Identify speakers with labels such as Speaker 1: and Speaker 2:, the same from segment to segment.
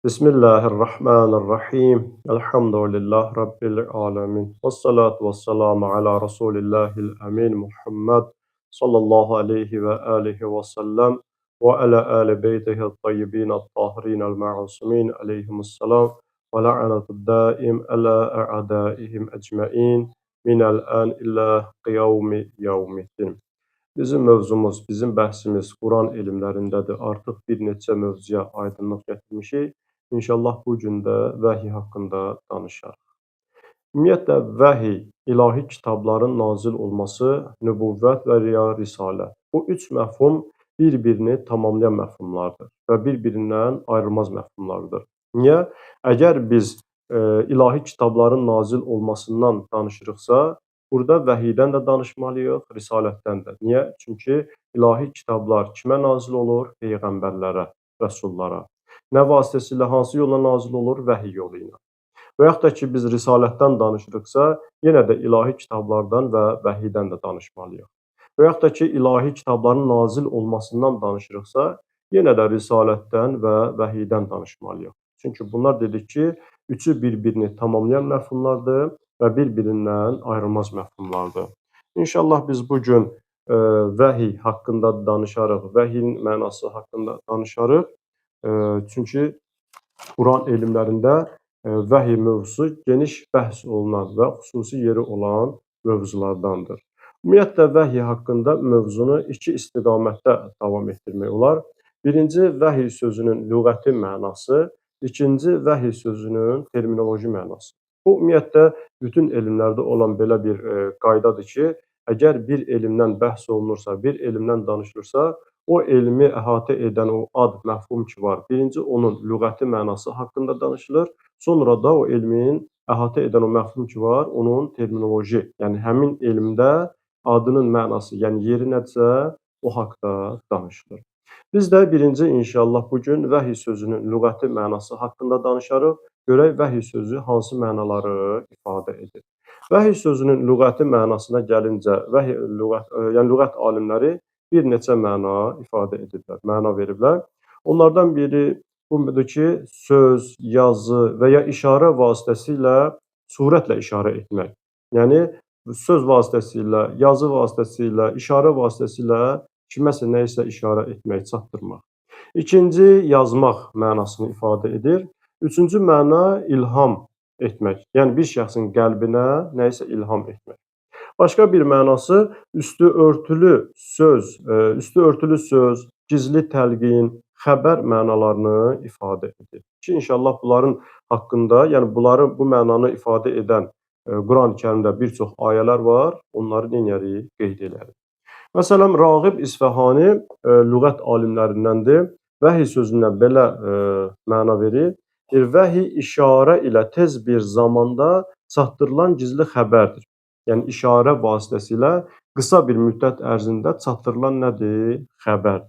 Speaker 1: Bismillahirrahmanirrahim. Elhamdülillah Rabbil alemin. Vessalatu vesselamu ala Rasulillahil amin Muhammed sallallahu aleyhi ve alihi ve sellem ve ala ali beytihi tayyibin tahirin el-ma'sumin aleyhimusselam ve la'netud daim ala a'daihim ecmain minel an ila qiyami yevmiddin. Bizim mövzumuz, bizim bəhsimiz Quran elmlərindədir. Artıq bir neçə mövzuya aydınlıq gətirmişik. İnşallah bu gün də vəhiy haqqında danışarıq. Ümumiyyətlə, vəhiy, ilahi kitabların nazil olması, nübüvvət və ya risalət. Bu üç məfhum bir-birini tamamlayan məfhumlardır və bir-birindən ayrılmaz məfhumlardır. Niyə? Əgər biz ilahi kitabların nazil olmasından danışırıqsa, burada vəhiydən də danışmalıyıq, risalətdən də. Niyə? Çünki ilahi kitablar kimə nazil olur? Peyğəmbərlərə, rəsullara. Nə vasitəsilə, hansı yolla nazil olur? Vəhiy yolu ilə. Və yaxud da ki, biz risalətdən danışırıqsa, yenə də ilahi kitablardan və vəhiydən də danışmalıyıq. Və yaxud da ki, ilahi kitabların nazil olmasından danışırıqsa, yenə də risalətdən və vəhiydən danışmalıyıq. Çünki bunlar dedik ki, üçü bir-birini tamamlayan məfhumlardır və bir-birindən ayrılmaz məfhumlardır. İnşallah biz bu gün vəhiy haqqında danışarıq, vəhiyin mənası haqqında danışarıq. Çünki Quran elmlərində vəhiy mövzusu geniş bəhs olunan və xüsusi yeri olan mövzulardandır. Ümumiyyətlə, vəhiy haqqında mövzunu iki istiqamətdə davam etdirmək olar. Birinci, vəhiy sözünün lüğəti mənası, ikinci, vəhiy sözünün terminoloji mənası. Bu, ümumiyyətlə, bütün elmlərdə olan belə bir qaydadır ki, əgər bir elmdən bəhs olunursa, bir elmdən danışılırsa, o elmi əhatə edən o ad, məfhum ki var, birinci onun lüğəti mənası haqqında danışılır, sonra da o elmin əhatə edən o məfhum ki var, onun terminoloji, yəni həmin elmdə adının mənası, yəni yeri nədirsə, o haqda danışılır. Biz də birinci inşallah bugün vəhiy sözünün lüğəti mənası haqqında danışarıq, görək vəhiy sözü hansı mənaları ifadə edir. Vəhiy sözünün lüğəti mənasına gəlincə, vəhiy lüğət, yəni lüğət alimləri bir neçə məna ifadə ediblər, məna veriblər. Onlardan biri budur ki, söz, yazı və ya işarə vasitəsilə surətlə işarə etmək. Yəni, söz vasitəsilə, yazı vasitəsilə, işarə vasitəsilə kiməsə nəyisə işarə etmək, çatdırmaq. İkinci, yazmaq mənasını ifadə edir. Üçüncü məna ilham etmək. Yəni, bir şəxsin qəlbinə nəyisə ilham etmək. Başqa bir mənası üstü örtülü söz, üstü örtülü söz, gizli təlqin, xəbər mənalarını ifadə edir. Ki, inşallah bunların haqqında, yəni bunları, bu mənanı ifadə edən Quran-ı Kərimdə bir çox ayələr var, onları nə edərik, qeyd edərik. Məsələn, Rağib İsfahani lüğət alimlərindəndir. Vəhiy sözünə belə məna verir. Deyir, vəhiy işarə ilə tez bir zamanda çatdırılan gizli xəbərdir. Yəni, işarə vasitəsilə qısa bir müddət ərzində çatdırılan nədir? Xəbərdir.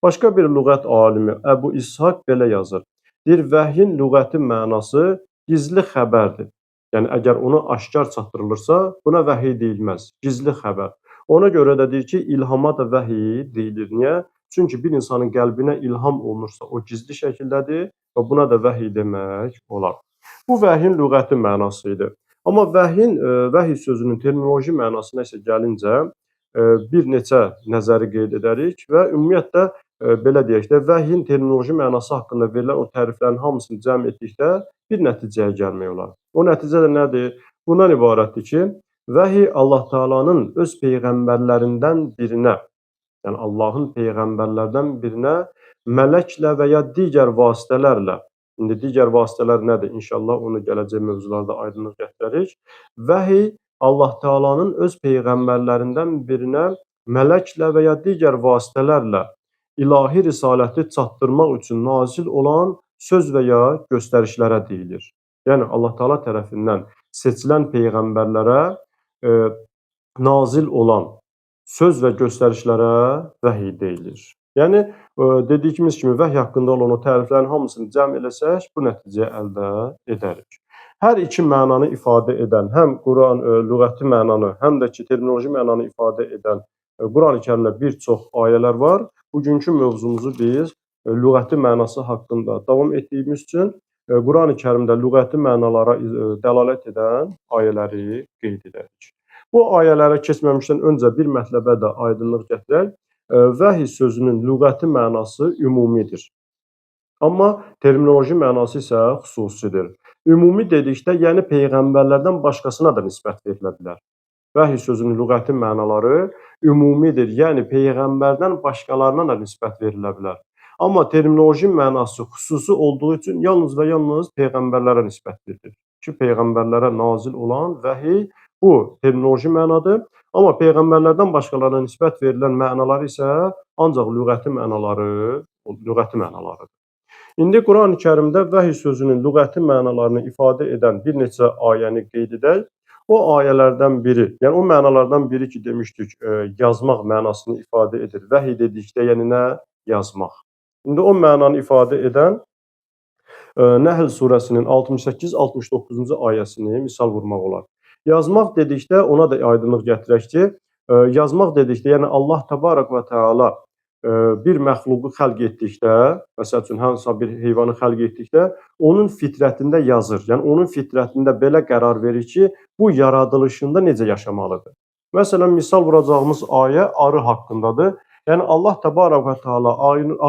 Speaker 1: Başqa bir lüğət alimi Əbu İshaq belə yazır. Deyir, vəhyin lüğəti mənası gizli xəbərdir. Yəni, əgər onu aşkar çatdırılırsa, buna vəhiy deyilməz, gizli xəbər. Ona görə də deyir ki, ilhama da vəhiy deyilir. Niyə? Çünki bir insanın qəlbinə ilham olunursa, o gizli şəkildədir və buna da vəhiy demək olar. Bu, vəhyin lüğəti mənası idi. Amma vəhyin, vəhiy sözünün terminoloji mənasına isə gəlincə, bir neçə nəzəri qeyd edərik və ümumiyyətlə, belə deyək də, vəhyin terminoloji mənası haqqında verilən o təriflərin hamısını cəm etdikdə bir nəticəyə gəlmək olar. O nəticə də nədir? Bundan ibarətdir ki, vəhiy Allah Taala'nın öz peyğəmbərlərindən birinə, yəni Allahın peyğəmbərlərdən birinə mələklə və ya digər vasitələrlə, İndi digər vasitələr nədir? İnşallah onu gələcək mövzularda aydınlıq gətirərik. Vəhiy Allah Taala'nın öz peyğəmbərlərindən birinə mələklə və ya digər vasitələrlə ilahi risaləti çatdırmaq üçün nazil olan söz və ya göstərişlərə deyilir. Yəni Allah Taala tərəfindən seçilən peyğəmbərlərə nazil olan söz və göstərişlərə vəhiy deyilir. Yəni, dediyimiz kimi vəhiy haqqında olan o təriflərin hamısını cəm eləsək, bu nəticəyi əldə edərik. Hər iki mənanı ifadə edən, həm Quran lüğəti mənanı, həm də ki, terminoloji mənanı ifadə edən Quran-ı Kərimdə bir çox ayələr var. Bugünkü mövzumuzu biz lüğəti mənası haqqında davam etdiyimiz üçün Qurani Kərimdə lüğəti mənalara dəlalət edən ayələri qeyd edərik. Bu ayələrə keçməmişdən öncə bir mətləbə də aydınlıq gətirək. Vəhiy sözünün lüğəti mənası ümumidir. Amma terminoloji mənası isə xüsusidir. Ümumi dedikdə, yəni peyğəmbərlərdən başqasına da nisbət verilə bilər. Vəhiy sözünün lüğəti mənaları ümumidir, yəni peyğəmbərdən başqalarına da nisbət verilə bilər. Amma terminoloji mənası xüsusi olduğu üçün yalnız və yalnız peyğəmbərlərə nisbət verilir. Ki, peyğəmbərlərə nazil olan vəhiy bu terminoloji mənadır. Amma peyğəmbərlərdən başqalarına nisbət verilən mənalar isə ancaq lüğəti mənalarıdır. İndi Qurani Kərimdə vəhiy sözünün lüğəti mənalarını ifadə edən bir neçə ayəni qeyd edək. O ayələrdən biri, yəni o mənalardan biri ki, demişdik, yazmaq mənasını ifadə edir. Vəhiy dedikdə, yəni nə? Yazmaq. İndi o mənanı ifadə edən Nəhl surəsinin 68-69-cu ayəsini misal vurmaq olar. Yazmaq dedikdə ona da aydınlıq gətirək ki, yazmaq dedikdə, yəni Allah təbarək və təala bir məxluqu xəlq etdikdə, məsəl üçün hansısa bir heyvanı xəlq etdikdə, onun fitrətində yazır. Yəni onun fitrətində belə qərar verir ki, bu yaradılışında necə yaşamalıdır. Məsələn, misal vuracağımız ayə arı haqqındadır. Yəni Allah təbarək və təala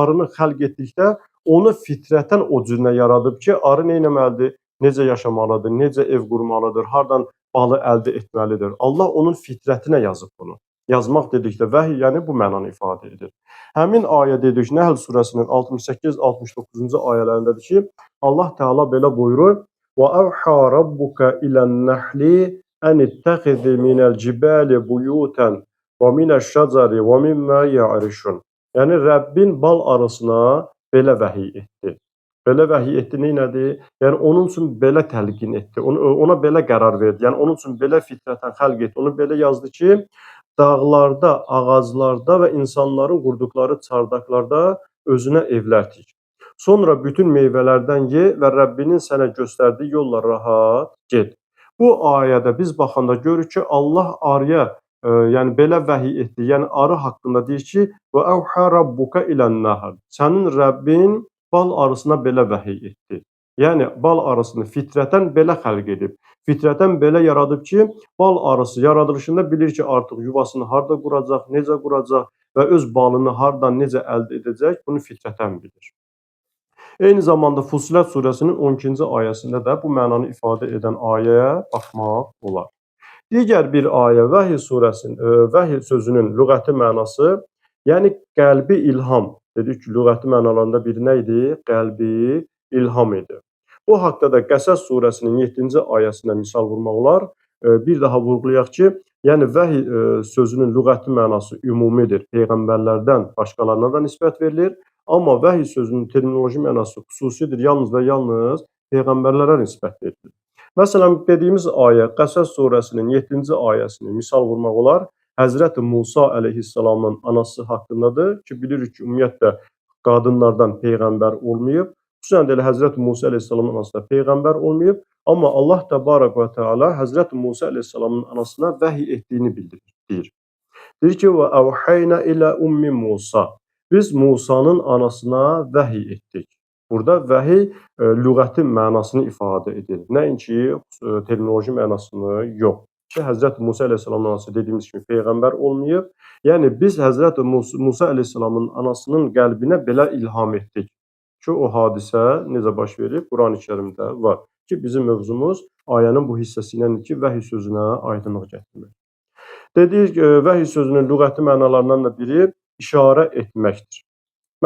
Speaker 1: arını xəlq etdikdə onu fitrətən o cürünə yaradıb ki, arı nə etməlidir, necə yaşamalıdır, necə ev qurmalıdır, hardan balı əldə etməlidir. Allah onun fitrətinə yazıb bunu. Yazmaq dedikdə vəhiy, yəni bu mənanı ifadə edir. Həmin ayə dedik, Nəhl surəsinin 68-69-cu ayələrindədir ki, Allah Teala belə buyurur: "Və əvhə rabbuka ilən-nəhli ən ittəxizi minəl-cibali buyutan və minəş-şəcəri və mimmə ya'rişun." Yəni Rəbbin bal arısına belə vəhiy etdi. Belə vəhiy etdi nə nədir? Yəni onun üçün belə təlqin etdi. Ona belə qərar verdi. Yəni onun üçün belə fitrətən xəlq etdi. Onu belə yazdı ki, dağlarda, ağaclarda və insanların qurduqları çardaqlarda özünə evlər tik. Sonra bütün meyvələrdən ye və Rəbbinin sənə göstərdiyi yolla rahat get. Bu ayədə biz baxanda görürük ki, Allah arıya, yəni belə vəhiy etdi. Yəni arı haqqında deyir ki, və əvhə rabbuka ilən-nəhl. Sənin Rəbbin bal arısına belə vəhiy etdi. Yəni bal arısını fitrətən belə xəlq edib. Fitrətən belə yaradıb ki, bal arısı yaradılışında bilir ki, artıq yuvasını harda quracaq, necə quracaq və öz balını hardan necə əldə edəcək, bunu fitrətən bilir. Eyni zamanda Fussilet surəsinin 12-ci ayəsində də bu mənanı ifadə edən ayəyə baxmaq olar. Digər bir ayə Vəhiy surəsinin, vəhiy sözünün lüğəti mənası, yəni qəlbi ilham. Dedik ki, lüğəti mənalarında biri nə idi? Qəlbi ilham idi. Bu haqda da Qəsəs surəsinin 7-ci ayəsinə misal vurmaq olar. Bir daha vurğulayaq ki, yəni vəhiy sözünün lüğəti mənası ümumidir. Peyğəmbərlərdən başqalarına da nisbət verilir. Amma vəhiy sözünün terminoloji mənası xüsusidir. Yalnız və yalnız peyğəmbərlərə nisbət verilir. Məsələn, dediyimiz ayə Qəsəs surəsinin 7-ci ayəsini misal vurmaq olar. Həzrəti Musa əleyhissalamın anası haqqındadır ki, bilirik ki, ümumiyyətlə qadınlardan peyğəmbər olmayıb. Xüsusən də elə Həzrəti Musa əleyhissalamın anası da peyğəmbər olmayıb. Amma Allah təbarək və təala Həzrəti Musa əleyhissalamın anasına vəhiy etdiyini bildirir, deyir. Deyir ki, və əvhəynə ilə ummi Musa. Biz Musanın anasına vəhiy etdik. Burada vəhiy lüğəti mənasını ifadə edir. Nəinki terminoloji mənasını yox. Ki, Həzrəti Musa əleyhissalamın anası dediyimiz kimi peyğəmbər olmayıb. Yəni biz Həzrəti Musa əleyhissalamın anasının qəlbinə belə ilham etdik ki, o hadisə necə baş verib Qurani Kərimdə var. Ki, bizim mövzumuz ayənin bu hissəsi ilə ki, vəhiy sözünə aydınlıq gətirmək. Dedik, vəhiy sözünün lüğəti mənalarından da biri işarə etməkdir.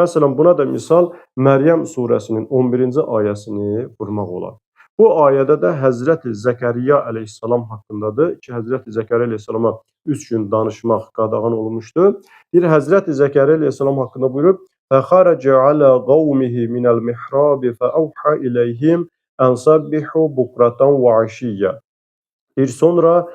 Speaker 1: Məsələn, buna da misal Məryəm surəsinin 11-ci ayəsini vurmaq olar. Bu ayədə də Həzrəti Zəkəriyya əleyhissalam haqqındadır ki, Həzrəti Zəkəriyya əleyhissalama 3 gün danışmaq qadağan olunmuşdu. Bir Həzrəti Zəkəriyya əleyhissalam haqqında buyurub: "Fəxaraca alə qavmihi minəl mihrabi fəəvhə iləyhim ən sabbihu bukratan və aşiyyə." Bir sonra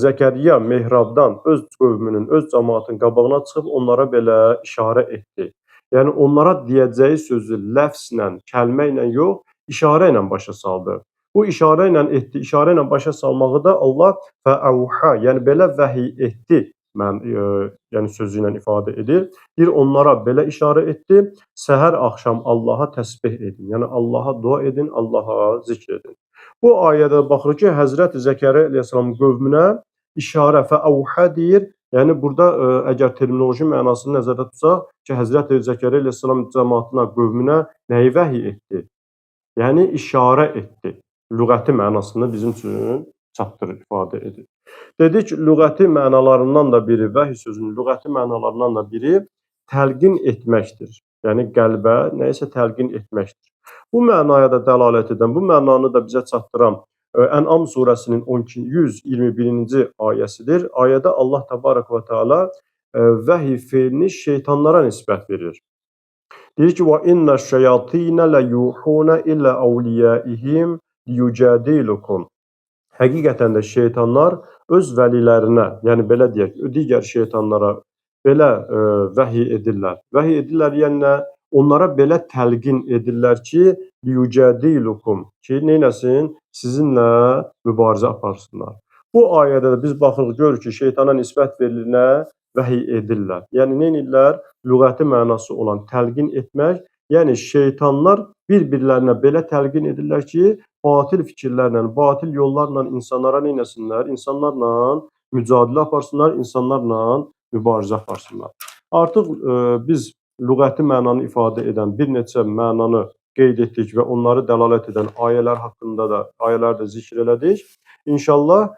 Speaker 1: Zəkəriyya mehrabdan öz qövmünün, öz cəmaatın qabağına çıxıb onlara belə işarə etdi. Yəni onlara deyəcəyi sözü ləfslə, kəlmə ilə yox, işarə ilə başa saldı. Bu işarə ilə etdi, işarə ilə başa salmağı da Allah fəəvhə, yəni belə vəhiy etdi yəni sözü ilə ifadə edir. Deyir, onlara belə işarə etdi, səhər axşam Allaha təsbih edin, yəni Allaha dua edin, Allaha zikr edin. Bu ayədə baxırıq ki, Həzrəti Zəkəriyyə əleyhissalam qövmünə işarə fəəvhə deyir. Yəni burada əgər terminoloji mənasını nəzərdə tutsaq ki, Həzrəti Zəkəriyyə əleyhissalam cəmaatına, qövmünə nəyi vəhiy etdi? Yəni işarə etdi. Lüğəti mənasını bizim üçün çatdırır, ifadə edir. Dedik, lüğəti mənalarından da biri, vəhiy sözünün lüğəti mənalarından da biri təlqin etməkdir. Yəni qəlbə nəyisə təlqin etməkdir. Bu mənaya da dəlalət edən, bu mənanı da bizə çatdıran Ən'am surəsinin 121-ci ayəsidir. Ayədə Allah təbarək və təala vəhiy feilini şeytanlara nisbət verir. Deyir ki, və inne şeyatinə ləyuhuna ilə əvliyaihim liyucadilukum. Həqiqətən də şeytanlar öz vəlilərinə, yəni belə deyək, digər şeytanlara belə vəhiy edirlər. Vəhiy edirlər, yəni nə? Onlara belə təlqin edirlər ki, liyucadilukum, ki, neynəsin? Sizinlə mübarizə aparsınlar. Bu ayədə də biz baxırıq, görürük ki, şeytana nisbət verilir nə? Vəhiy edirlər. Yəni neynirlər? Lüğəti mənası olan təlqin etmək, yəni şeytanlar bir-birlərinə belə təlqin edirlər ki, batil fikirlərlə, batil yollarla insanlara neynəsinlər? İnsanlarla mücadilə aparsınlar, insanlarla mübarizə aparsınlar. Artıq biz lüğəti mənanı ifadə edən bir neçə mənanı qeyd etdik və onları dəlalət edən ayələr haqqında da ayələri də zikr elədik. İnşallah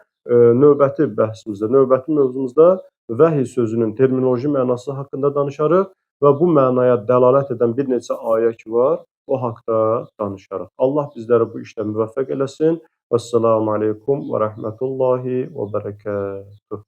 Speaker 1: növbəti bəhsimizdə, növbəti mövzumuzda vəhiy sözünün terminoloji mənası haqqında danışarıq və bu mənaya dəlalət edən bir neçə ayə ki var, o haqda danışarıq. Allah bizləri bu işdə müvəffəq eləsin. Vəssalamu aleykum və rəhmətullahi və bərəkətuh.